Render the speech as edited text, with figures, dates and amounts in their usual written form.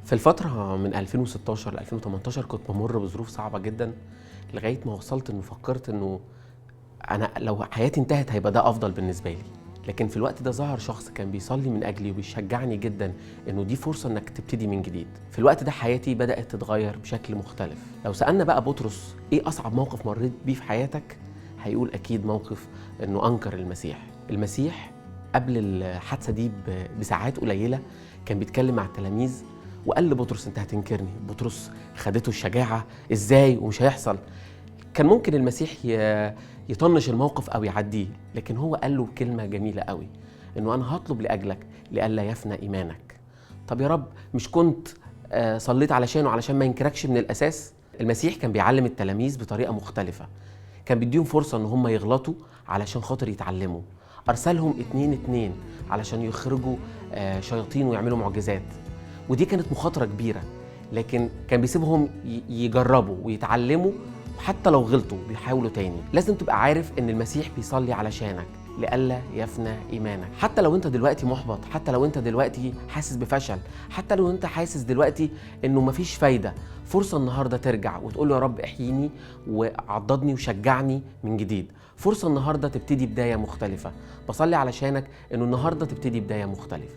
في الفترة من 2016 ل 2018 كنت بمر بظروف صعبة جدا، لغاية ما وصلت انه فكرت انه انا لو حياتي انتهت هيبقى ده افضل بالنسبة لي. لكن في الوقت ده ظهر شخص كان بيصلي من اجلي وبيشجعني جدا انه دي فرصة انك تبتدي من جديد. في الوقت ده حياتي بدأت تتغير بشكل مختلف. لو سألنا بقى بطرس ايه اصعب موقف مريت بيه في حياتك، هيقول اكيد موقف انه انكر المسيح. المسيح قبل الحادثة دي بساعات قليلة كان بيتكلم مع التلاميذ وقال لبطرس انت هتنكرني. بطرس خدته الشجاعة، ازاي ومش هيحصل. كان ممكن المسيح يطنش الموقف او يعديه، لكن هو قال له كلمة جميلة قوي، انه انا هطلب لاجلك لئلا يفنى ايمانك. طب يا رب مش كنت صليت علشانه علشان ما ينكركش من الاساس؟ المسيح كان بيعلم التلاميذ بطريقة مختلفة، كان بيديهم فرصة ان هم يغلطوا علشان خاطر يتعلموا. ارسلهم 2-2 علشان يخرجوا شياطين ويعملوا معجزات، ودي كانت مخاطرة كبيرة، لكن كان بيسيبهم يجربوا ويتعلموا، وحتى لو غلطوا بيحاولوا تاني. لازم تبقى عارف ان المسيح بيصلي علشانك لئلا يفنى ايمانك. حتى لو انت دلوقتي محبط، حتى لو انت دلوقتي حاسس بفشل، حتى لو انت حاسس دلوقتي انه مفيش فايدة، فرصة النهاردة ترجع وتقول له يا رب احييني وعضدني وشجعني من جديد. فرصة النهاردة تبتدي بداية مختلفة. بصلي علشانك انه النهاردة تبتدي بداية مختلفة.